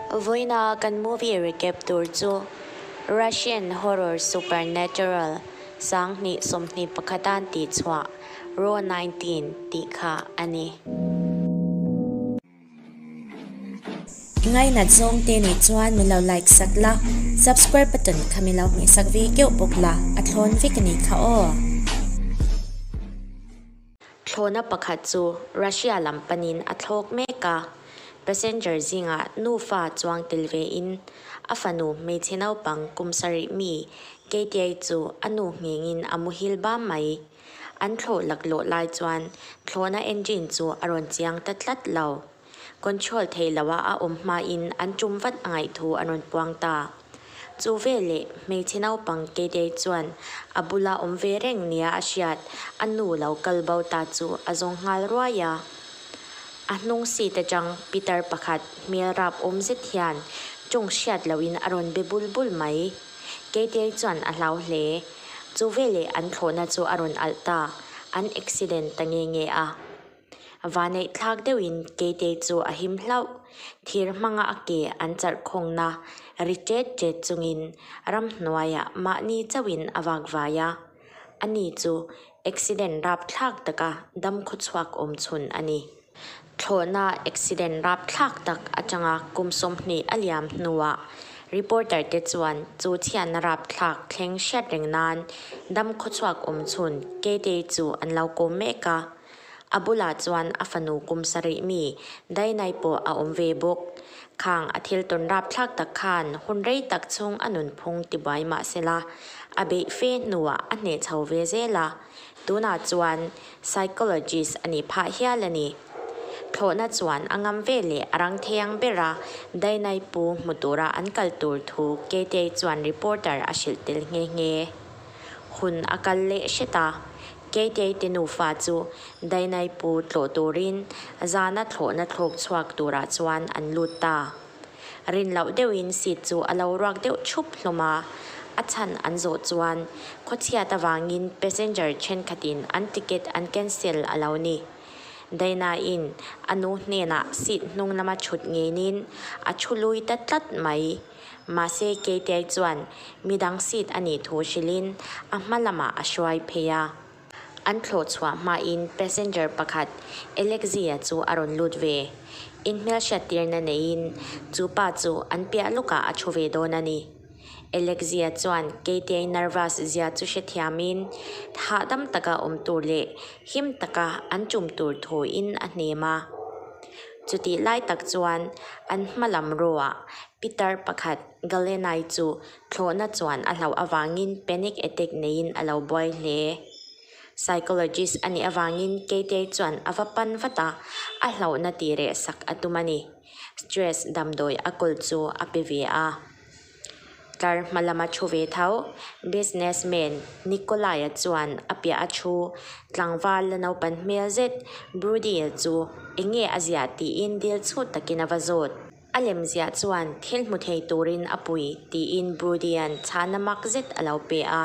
Vawiina kan movie recap tur chu Russian horror supernatural 2021 an tihchhuah Raw 19 tih kha a ni. Ngainat zawng te nih chuan min lo like sak la, subscribe button kha min lo hmeh sak ve keuh bawk la, a thlawn vek a nih kha aw. Thlawhna pakhat chu Russia lam panin a thlawk mek a, passenger zingah nufa chuang tel vein a fanu hmeichhe naupang kum sarih mi Katie chu a nu nghengin a muhil bam mai. An thlawh laklawh lai chuan thlawhna engine chu a rawn chiang ta tlat lo. Control thei loa a awm hmain an tum vat a ngaih thu a rawn puang ta. Chu veleh hmeichhe naupang Keitei chuan a bula awm ve reng nia a hriat a nu lo kal bo ta chu a zawng nghal ruai a. A hnung seat atang pitar pakhat hmel rap awm zet hian tawng hriat lohin a rawn be bul bul mai. Keitei chuan a hlau hle. Chu veleh an thlawhna chu a rawn alh ta, an accident ta nge nge a. Vaneih thlak deuhin Keitei chu a him hlauh. Thir hmanga a ke an charh khawngna ri ṭet ṭet chungin ramhnuaiah mahni chauhin a vak vai a. Ani chu accident rapthlak taka dam khawchhuak awm chhun a ni. Thlawhna accident rapthlak tak atanga kum 20 a liam hnuah reporter te chuan chu chhiatna rapthlak thleng hriat reng nan dam khawchhuak awm chhun Keitei chu an lo kawm mek a. A bulah chuan a fanu kum sarih mi Dainai pawh a awm ve bawk. Khang a thil tawn rapthlak tak khan hun rei tak chhung a nunphung tibuai mah sela, a beih fe hnuah a hneh chho ve zel a, tunah chuan psychologist a nih phah hial a ni. Thlawhna chuan a ngam ve leh a rang thei ang ber a, Dainai pu hmu tura an kal tur thu Keitei chuan reporter a hrilh tel nghe nghe. Hun a kal leh hret a, Keitei te nufa chu Dainai pu tlawh turin zana thlawhna thlawk chhuak turah chuan an lut ta. Rin loh deuhin seat chu a lo ruak deuh thup hlawm a, a chhan an zawh chuan khawchhiat avangin passenger thenkhatin an ticket an cancel a lo ni. Dainaiin a nu hnenah seat hnung lama thut ngenin a thu lui ta tlat mai. Mahse Keitei chuan midang seat a nih thu hrilhin a hma lamah a hruai phei a. An thlawh chhuah hmain passenger pakhat Alexia chu a rawn lut ve. Inhmelhriattirna neiin chu pa chu an piah lukah a thu ve dawn a ni. Alexia chuan Keitei nervous zia chu hrethiamin hahdam taka awm tur leh him taka an tum tur thuin a hnem a. Chutih lai tak chuan an hma lam ruah pitar pakhat Galenai chu thlawhna chuan a hlauh avangin panic attack neiin a lo buai hle. Psychologist a nih avangin Keitei chuan a va pan vat a, a hlauhna tih reh sak a tum a ni. Stress damdawi a kawl chu a pe ve a. Tlar hma lama thu ve tho, businessman Nikolai-a chuan a piah a thu tlangval la naupan hmel zet Brudi-a chu eng nge a ziah tiin dil chhut takin a va zawt. A lem ziah chuan thil hmu thei turin a pui tiin Brudi-a'n chhana mak zet a lo pe a.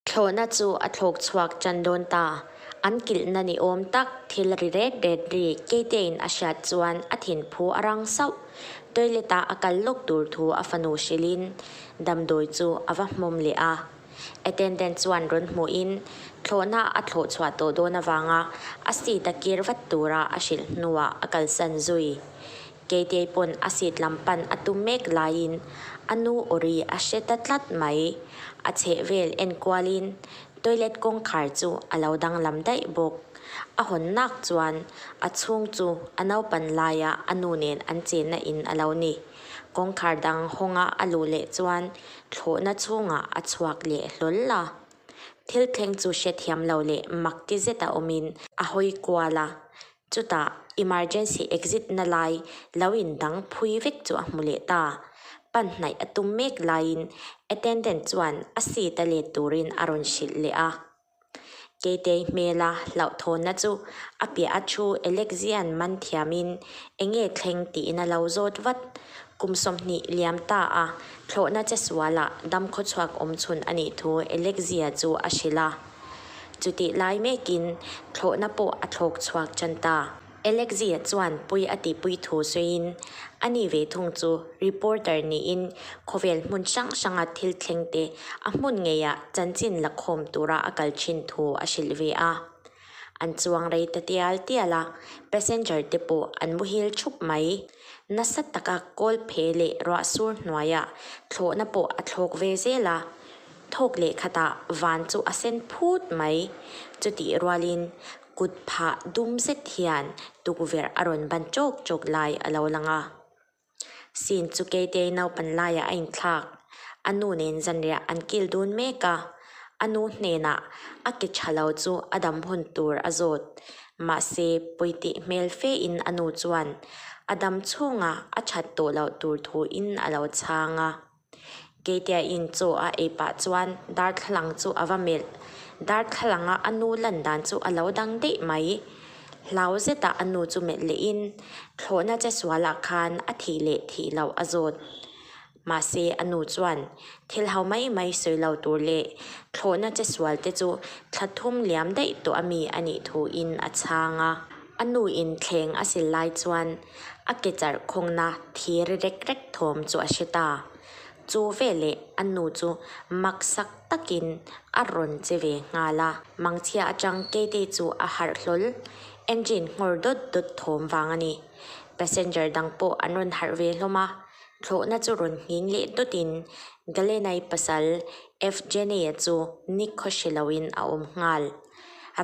Thlawhna chu a thlawk chhuak tan dawn ta. An kilhna ni awm tak thil ri ret ret ri Keitein a hriat chuan a thinphu a rang sauh. Toilet-a a kal lawk tur thu a fanu hrilhin damdawi chu a va hmawm leh a. Attendant chuan rawn hmuhin thlawhna a thlawh chhuah tawh dawn avanga a seat a kir vat tura a hrilh hnuah a kalsan zui. Keitei pawn a seat lam pan a tum mek laiin a nu awri a hre ta tlat mai. A chheh vel en kualin toilet kawngkhar chu a lo danglam daih bawk. A hawn nak chuan a chhung chu a naupan laia a nu nen an chenna in a lo ni. Kawngkhar dang hawnga a luh leh chuan thlawhna chhungah a chhuak leh hlawl a. Thil thleng chu hrethiam lo leh mak ti zeta awmin a hawi kual a. Chutah emergency exit na lai lo in dang phui vek chu a hmu leh ta. Pan hnaih a tum mek laiin attendant chuan a seat a let turin a rawn hrilh leh a. Keitei hmela hlauhthawnna chu a piah a thu Alexian man thiamin enge thleng tiin a lo zawt vat. Kum 20 liam ta a thlawhna che sualah dam khawchhuak awm chhun a nih thu Alexia chu a hrilh a. Chutih lai mekin thlawhna pawh a thlawk chhuak tan ta. Alexia chuan pui a tihpui thu sawiin, ani ve thung chu reporter niin khawvel hmun hrang hranga thil thleng te a hmun ngeiah chanchin la khawm tura a kal thin thu a hrilh ve a. An chuang rei ta tial tial a, passenger te pawh an muhil thup mai. Nasa taka kawl phe leh ruah sur hnuaiah thlawhna pawh a thlawk ve zel a, thawk leh khatah van chu a sen phut mai. Chutih rualin kut phah dum zet hian tukverh a rawn ban chawk chawk lai a lo lang a. Scene chu Keitei naupan laiah a inthlak. A nu nen zanriah an kil dun mek a, a nu hnenah a ke tha lo chu a dam hun tur a zawt. Mahse, pawitih hmel fein a nu chuan a dam chhunga a that tawh loh tur thuin a lo chhang a. Keitiain chaw a ei pah chuan darthlalang chu a va melh. Darthlalanga a nu lan dan chu a lo dang daih mai. Hlau zeta a nu chu melh lehin thlawhna che sualah khan a thih leh thih loh a zawt. Mahse a nu chuan thil ho mai mai sawi lo tur leh thlawhna che sual te chu thla thum liam daih tawh a mi a nih thuin a chhang a. A nuin thleng a sil lai chuan A ke charh khawngna thir rek rek thawm chu a hre ta. Chu veleh a nu chu maksak takin a rawn che ve nghal a. Mangchhia atang Katie chu a harh hlawl. Engine nghawr dawt dawt thawm vang a ni. Passenger dang pawh an rawn harh ve hlawm a. Thlawhna chu rawn nghing leh dawtin Galenai pasal Evgeny-a chu nikhaw hre loin a awm nghal.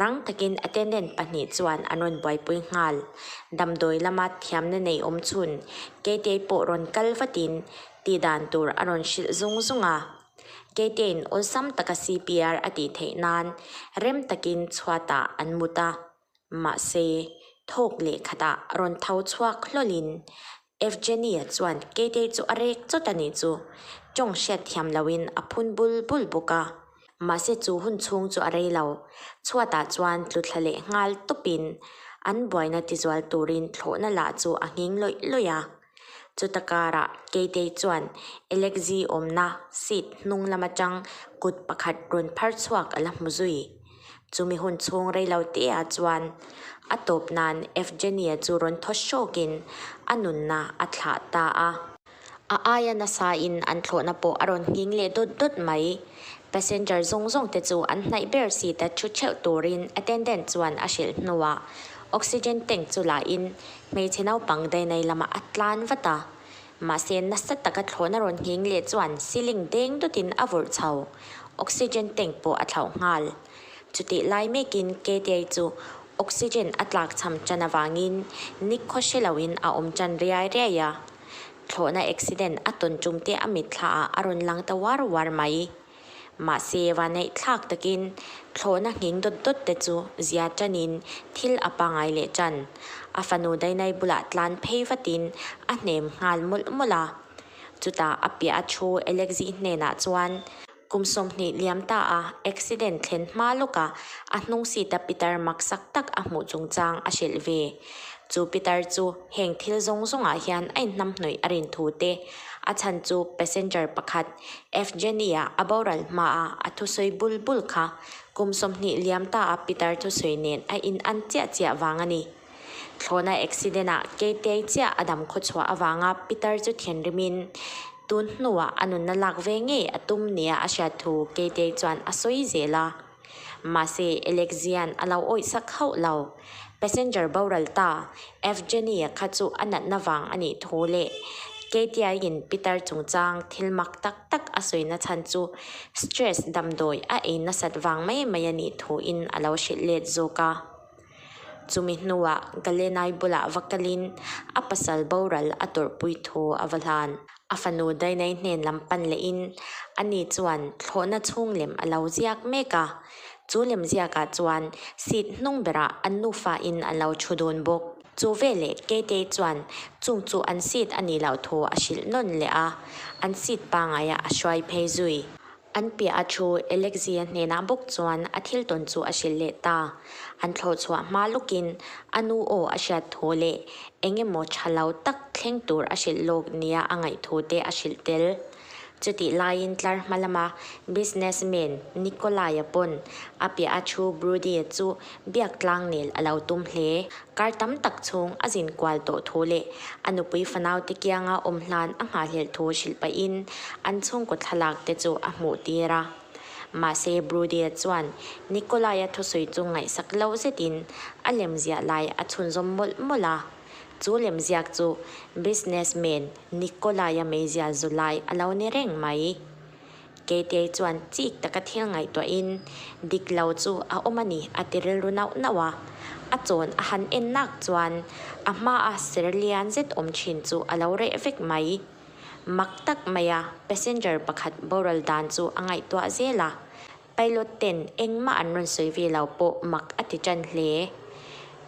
Rang takin attendant pahnih chuan an rawn buaipui nghal. Damdawi lama thiamna nei awm chhun Keitei pawh rawn kal vatin tih dan tur a rawn hrilh zung zung a. Keiteiin awlsam taka CPR a tih theih nan rem takin chhuatah an mut a. Mahse, thawk leh khatah rawn tho chhuak hlawlin Evgenia chuan Keitei chu a rek chawt a nih chu. Tawng hriat thiam loin a phun bul bul bawk a. Mahse chu hun chhung chu a rei lo. Chhuatah chuan tlu thla leh nghal tawpin an buaina tizual turin thlawhna lah chu a nghing lawih lawih a. Chuta karah Keitei chuan Alexi awmna seat hnung lam atang kut pakhat rawn phar chhuak a la hmu zui. Chumi hun chhung rei lo te ah chuan a tawp nan Evgenia chu rawn thaw hrawkin a nunna a thlah ta a. A aia nasa in an thlawhna pawh a rawn nghing leh dawt dawt mai. Passenger zawng zawng te chu an hnaih ber seat a thu theuh turin attendant chuan a hrilh hnuah oxygen tank chu la in hmeichhe naupang dainai lamah a tlan vat a. Mahse nasa taka thlawhna rawn nghing leh chuan ceiling deng dawtin a vawrh chho. Oxygen tank pawh a thlauh nghal. Chutih lai mekin Katie chu oxygen a tlak cham tan avangin nikhaw hre loin a awm tan riai riai a. Thlawhna accident a tawn tum te a mitthla ah a rawn lang ta uar uar mai. Mahse vaneih thlak takin thlawhna nghing dawt dawt te chu zia tanin thil a pangai leh tan. A fanu Dainai bulah tlan phei vatin a hnem nghal mawlh mawlh a. Chutah a piah a thu Alexi hnenah chuan kum 20 liam ta a accident thlen hma lawka a hnung seat a pitar maksak tak a hmuh chungchang a hrilh ve. Chu pitar chu heng thil zawng zawngah hian a inhnamhnawih a rin thu te, a chhan chu passenger pakhat Evgeny-a a boral hmaa a thusawi bul bul kha kum 20 liam ta a pitar thusawi nen a inan chiah chiah vang a ni. Thlawhna accident ah Keitei chiah a dam khawchhuah avanga pitar chu thinrimin tun hnuah a nunna lak ve ngei a tum nia a hriat thu Keitei chuan a sawi zel a. Mahse Alexian a lo awih sak hauh lo. Passenger boral ta Evgeny-a kha chu a natna vang a nih thu leh Keitiaiin pitar chungchang thil mak tak tak a sawina chhan chu stress damdawi a ei nasat vang mai mai a nih thuin a lo hrilh let zawk a. Chumi hnuah Galenai bulah va kalin a pasal boral a tawrhpui thu a va hlan. A fanu Dainai hnen lam pan lehin ani chuan thlawhna chhung lem a lo ziak mek a. Chu lem ziakah chuan seat hnung berah an nufain an lo thu dun bawk. Chu veleh Keitei chuan chung chu an seat a nih loh thu a hrilh nawn leh a, an seat pangaiah a hruai phei zui. An piah a thu Alexia hnenah bawk chuan a thil tawn chu a hrilh leh ta. An thlawh chhuah hma lawkin a nu aw a hriat thu leh eng emaw tha lo tak thleng tur a hrilh lawk nia a ngaih thu te a hrilh tel. Chutih laiin tlar hma lama businessman Nikolai-a pawn a piah a thu Brudi-a chu biak tlang nel a lo tum hle. Kar tam tak chhung a zin kual tawh thu leh a nupui fanaute kianga awm hlan a nghahhlelh thu hrilh pahin an chhungkaw thlalak te chu a hmuh tir a. Mahse Brudi-a chuan Nikolai-a thusawi chu ngaihsak lo zetin a lemziah lai a chhunzawm mawlh mawlh a. Chu lemziak chu businessman Nikolai-a meizial zu lai a lo ni reng mai. Keitei chuan chik taka thil ngaihtuahin dik lo chu a awm a ni a ti rilru nauh nauh a. A chawn a han en nak chuan a hmaa ser lian zet awm thin chu a lo reh vek mai. Mak tak maia passenger pakhat boral dan chu a ngaihtuah zel a. Pilot ten engmah an rawn sawi ve lo pawh mak a ti tan hle.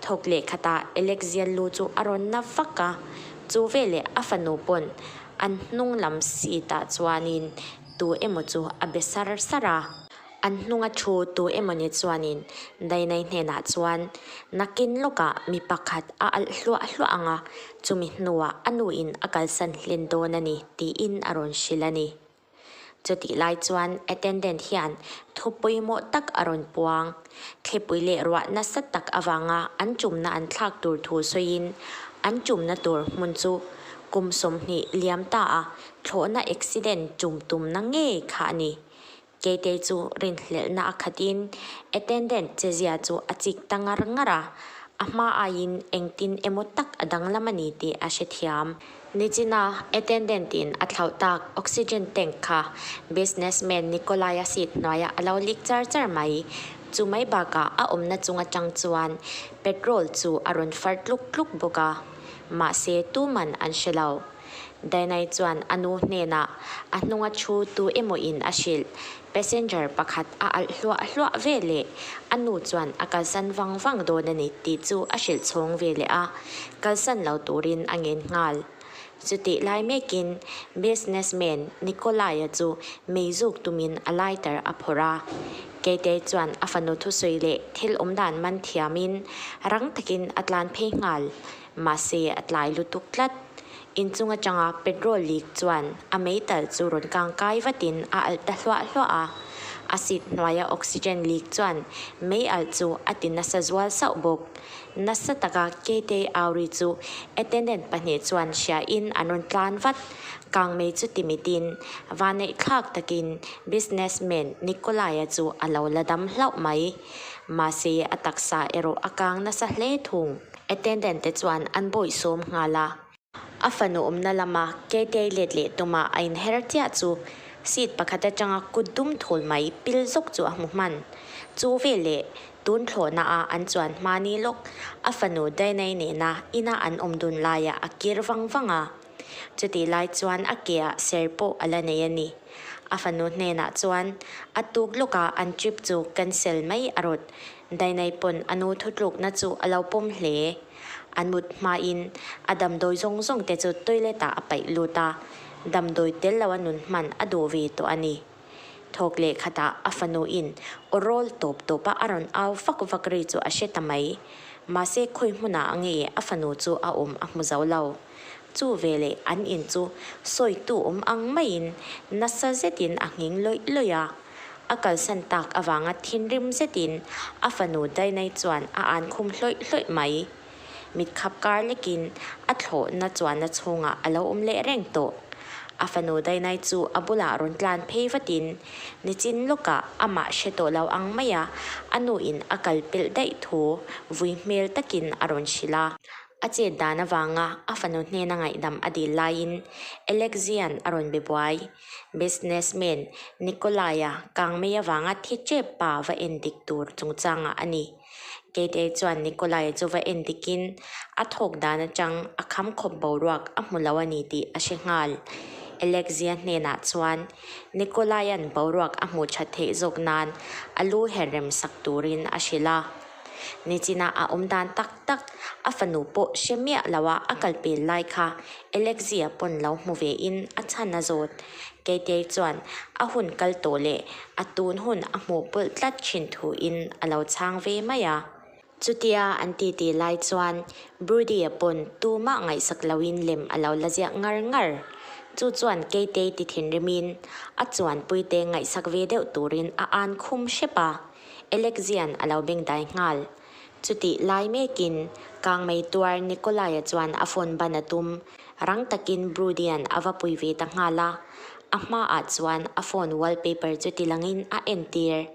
Thawk leh khatah Alexia lu chu a rawn na vak a, chu veleh a fanu pawn an hnung lam seat ah chuanin tu emaw chu a be sar sar a. An hnunga thu tu emaw ni chuanin Dainai hnenah chuan nakin lawkah mi pakhat a alh hluah hluah ang a, chumi hnuah a nuin a kalsan hlen dawn a ni tiin a rawn hrilh a ni. Chutih lai chuan attendant hian thu pawimawh tak a rawn puang. Thlipui leh ruah nasa tak avanga an chumna an thlak tur thu sawiin an chumna tur hmun chu kum 20 liam ta a thlawhna accident chum tumna ngei kha a ni. Keitei chu rinhlelhna a khatin attendant chezia chu a chik ta ngar ngar a, a hma aiin engtin emaw tak a danglam a ni tih a hrethiam. Nichina attendant in a thlauh tak oxygen tank kha businessman Nikolai-a seat hnuaiah a lo leak char char mai. Chu mai bakah a awmna chung atang chuan petrol chu a rawn far tluk tluk bawk a. Mahse tuman an hre lo. Dainai chuan a nu hnenah a hnunga thu tu emaw in a hrilh. Passenger pakhat a alh hluah hluah ve leh a nu chuan a kalsan vang vang dawn a ni tih chu a hrilh chhawng ve leh a, kalsan lo turin a ngen nghal. Chutih lai mekin businessman Nikolai-a chu meizuk tumin a lighter a phawrh a. Keitei chuan a fanu thusawi leh thil awmdan man thiamin rang takin a tlan phei nghal. Mahse a tlai lutuk tlat. Inchung atanga petrol leak chuan a meital chu rawn kang kai vatin a alh ta hluah hluah a. A seat hnuaia oxygen leak chuan mei alh chu a ti nasa zual sauh bawk. Nasa taka Keitei Auri chu attendant pahnih chuan hriain an rawn tlan vat. Kang mei chu ti mitin vaneihthlak takin businessman Nikolai-a chu a lo la dam hlauh mai. Mahse a taksa erawh a kang nasa hle thung. Attendant te chuan an bawihsawm nghal a. A fanu awmna lama Keitei let leh tuma a inher chiah chu seat pakhat atanga kut dum thul mai pil zawk chu a hmu hman. Chu veleh tun thlawhna a an chuan hmani lawk a fanu Dainai nena ina an awm dun laiah a kir vang vang a. Chutih lai chuan a ke ah ser pawh a la nei a ni. A fanu hnenah chuan a tuk lawkah an trip chu cancel mai a rawt. Dainai pawn a nu thutlukna chu a lo pawm hle. An mut hmain a damdawi zawng zawng te chu toilet ah a paih lut a, damdawi tel lo a nun hman a duh ve tawh a ni. Thawk leh khatah a fanu in aw rawl tawp tawp a a rawn au vak vak ri chu a hre ta mai. Mahse khawi hmunah a nge a fanu chu a awm a hmu zo lo. Chu veleh an in chu sawitu awm ang maiin nasa zetin a nghing lawih lawih a. A kalsan tak avanga thinrim zetin a fanu Dainai chuan a an khum hlawih hlawih mai. Mit khap kar lekin a thlawhna chuanna chhungah a lo awm leh reng tawh. A fanu Dainai chu a bulah rawn tlan phei vatin nichin lawkah amah hre tawh lo ang maia a nuin a kal pelh daih thu vui hmel takin a rawn hrilh a. A chet dan avanga a fanu hnena ngaihdam a dil laiin Alexian a rawn be buai. Businessman Nikolai-a kangmei avanga thi tep pa va endik tur chungchangah a ni. Keitei chuan Nikolai-a chu va endikin a thawk dan atang a kham khawp boruak a hmu lo a ni tih a hre nghal. Alexia hnenah chuan Nikolai-a'n boruak a hmuh that theih zawk nan a lu her rem sak turin a hrilh a. Nichina a awm dan tak tak, a fanu pawh hre miah lo a a kal pel lai kha Alexia pawn lo hmu ve in a chhan a zawt. Keitei chuan a hun kal tawh leh a tun hun a hmuh pawlh tlat thin thu in a lo chhang ve mai a. Chutia an titi lai chuan Brody-a pawn tumah ngaihsak lo in lem a lo la ziak ngar ngar. Chu chuan Keitei ti thinrimin a chuanpuite ngaihsak ve deuh turin a an khum hrep a, Alexian a lo bengdai nghal. Chutih lai mekin kangmei tuar Nikolai-a chuan a phone ban a tum. Rang takin Brudian a va pui ve ta nghal a, a hmaah chuan a phone wallpaper chu tilangin a entir.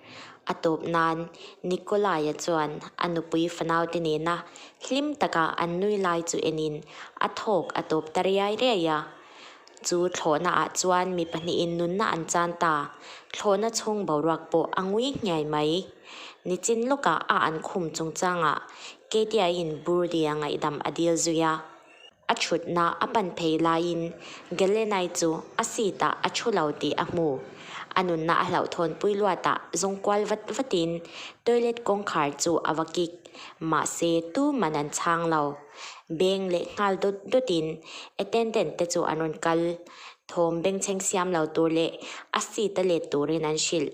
A tawp nan Nikolai-a chuan a nupui fanaute nena hlim taka an nui lai chu enin a thawk a tawp ta riai riai a. Chu thlawhna ah chuan mi pahnihin nunna an chan ta, thlawhna chhung boruak pawh a ngui nghiai mai. Nichin lawkah a an khum chungchangah Katie-in Burdi-a ngaihdam a dil zui a. A thutna a pan phei laiin Galenai chu a seat ah a thu lo tih a hmu. A nunna a hlauhthawnpui luatah zawng kual vat vatin toilet kawngkhar chu a va kik. Mahse tuman an chhang lo. Beng leh nghal dawt dawtin attendant te chu an rawn kal. Thawm bengchheng siam lo tur leh a seat a let turin an hrilh.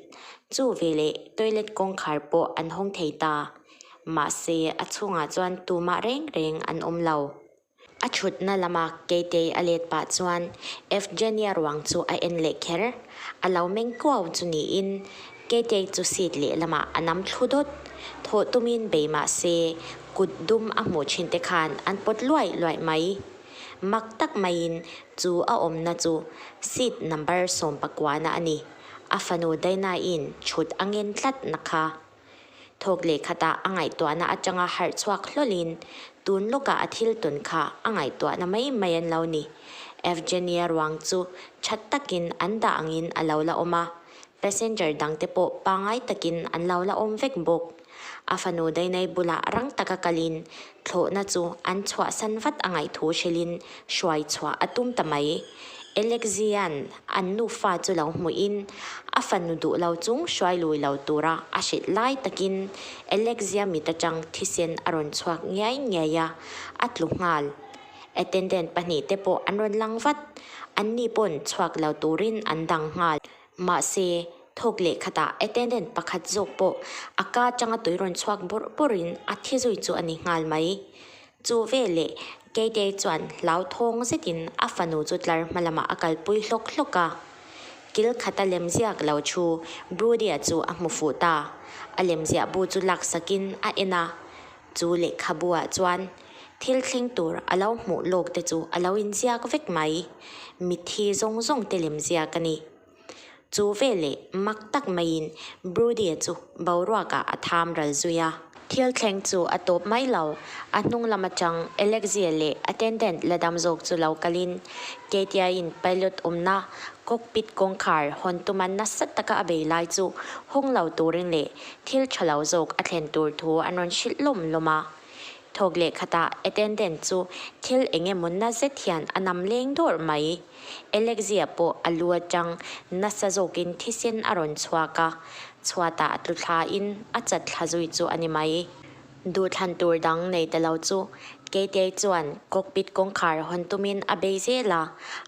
Chu veleh toilet kawngkhar pawh an hawng thei ta. Mahse a chhungah chuan tumah reng reng an awm lo. A thutna lama Keitei a let pah chuan Evgenia ruang chu a en leh kher. A lo meng kuau chu niin Keitei chu seat lehlamah a nam thlu dawt. Thawh tumin bei mah se kut dum a hmuh thin te khan an pawt luai luai mai. Mak tak maiin chu a awmna chu seat number 19 na a ni. A fanu Daina-in chhut a ngen tlat na kha. Thawk leh khatah a ngaihtuahna atanga harh chhuak hlawlin tun lawkah a thil tawn kha a ngaihtuahna mai mai an lo ni. Evgenia ruang chu that takin an dah angin a lo la awm a, passenger dangte pawh pangai takin an lo la awm vek bawk. A fanu Dainai bulah rang taka kalin thlawhna chu an chhuahsan vat a ngaihthu hrilhin hruai chhuah a tum ta mai. Alexia'n an nufa chu lo hmuhin a fanu duh lo chung hruai lui lo tura a hrilh lai takin Alexia mit atang thisen a rawn chhuak ngiai ngiai a, a tlu nghal. Attendant pahnihte pawh an rawn lang vat, anni pawn chhuak lo turin an dang nghal. Mahse, thawk leh khatah attendant pakhat zawk pawh a ka atanga tui rawn chhuak bawrh bawrhin a thi zui chu a ni nghal mai. Chu veleh Keitei chuan hlauthawng zetin a fanu chu tlar hma lamah a kalpui hlawk hlawk a. Kil khata lemziak lo thu Brody-a chu a hmu fuh ta. A lemziah bu chu laksakin a en a. Chu lehkhabu-ah chuan thil thleng tur a lo hmuh lawk te chu a lo inziak vek mai. Mitthi zawng zawng te lemziak a ni. Chu veleh mak tak maiin Brody-a chu boruakah a tham ral zui a. Thil thleng chu a tawp mai lo, a hnung lam atang Alexia leh attendant la dam zawk chu lo kalin Katia-in pilot awmna cockpit kawngkhar hawn tuma nasa taka a bei lai chu hawng lo turin leh thil tha lo zawk a thlen tur thu an rawn hrilh lawm lawm a. Thawk leh khatah attendant chu thil eng emaw na zet hian a nam leng dawrh mai. Alexia pawh a lu atang nasa zawkin thisen a rawn chhuak a, chhuatah a tlu thlain a chat thla zui chu a ni mai. Duhthlan tur dang nei ta lo chu Keitei chuan cockpit kawngkhar hawn tumin a bei zel a,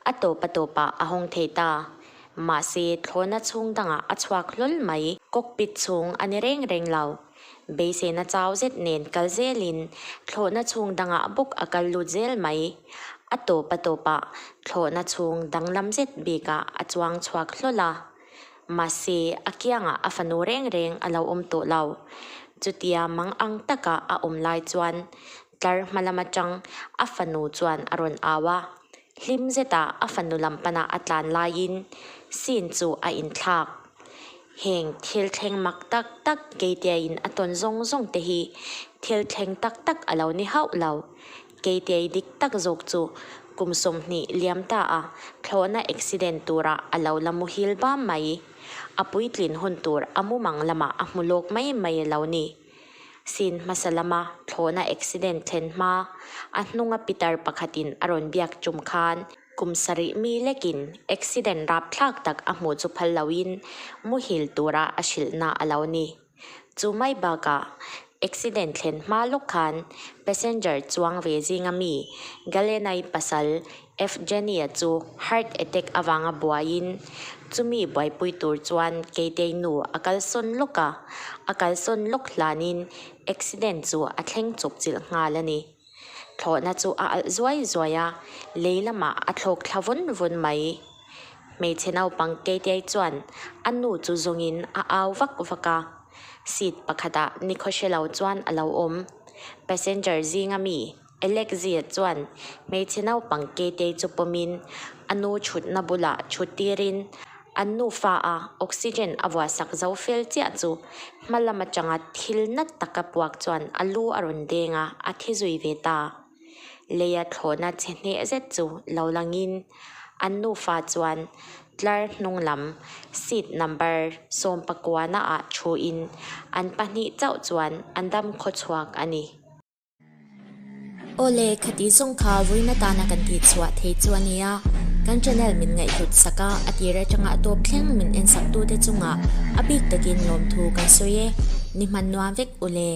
a tawp a tawpah a hawng thei ta. Mahse thlawhna chhung dangah a chhuak hlawl mai. Cockpit chhung a ni reng reng lo. Beiseina chau zet nen kal zelin thlawhna chhung dangah bawk a kal lut zel mai. A tawp a tawpah thlawhna chhung danglam zet bikah a chuang chhuak hlawl a. Mahse, a kiangah a fanu reng reng a lo awm tawh lo. Chutia mang ang taka a awm lai chuan tlar hma lam atang a fanu chuan a rawn au a. Hlim zeta a fanu lam pana a tlan laiin scene chu a inthlak. Heng thil thleng mak tak tak Keiteiin a tawn zawng zawng te hi thil thleng tak tak a lo ni hauh lo. Keitei dik tak zawk chu kum 20 liam ta a thlawhna accident turah a lo la muhil bam mai. A puitlin hun tur a mumang lamah a hmu lawk mai mai a lo ni. Scene hmasa lama thlawhna accident thlen hma a hnunga pitar pakhatin a rawn biak tum khan Kum sarih mi lekin accident rapthlak tak a hmuh chu phal loin muhil tura a hrilhna a lo ni. Chu mai bakah accident thlen hma lawk khan passenger chuang ve zinga mi Galenai pasal Evgenia chu heart attack avanga buaiin chumi buaipui tur chuan Keitei nu a kalsawn lawk a, a kalsawn lawk hlanin accident chu a thleng chawpchilh nghal a ni. Thlawhna chu a alh zuai zuai a, lei lamah a thlawk thla vun vun mai. Hmeichhe naupang Katie chuan a nu chu zawngin a au vak vak a. Seat pakhatah nikhaw hre lo chuan a lo awm. Passenger zinga mi Alexia chuan hmeichhe naupang Katie chu pawmin a nu thutna bulah thut tirin an nufa a oxygen a vuahsak zo fel chiah chu hma lam atanga thil nat taka puak chuan a lu a rawn deng a, a thi zui ve ta. Leia thlawhna che hneh zet chu lo langin an nufa chuan tlar hnung lam seat number sawmpakuana ah thuin an pahnih chauh chuan an dam khawchhuak a ni. Awle, khati zawng kha vawiin atana kan tih chhuah thei chu a nia. Kan channel min ngaihhlut sak a, a tir atanga a tawp thleng min en sak tute chungah a bik takin lawmthu kan sawi e. Ni hman nuam vek ule.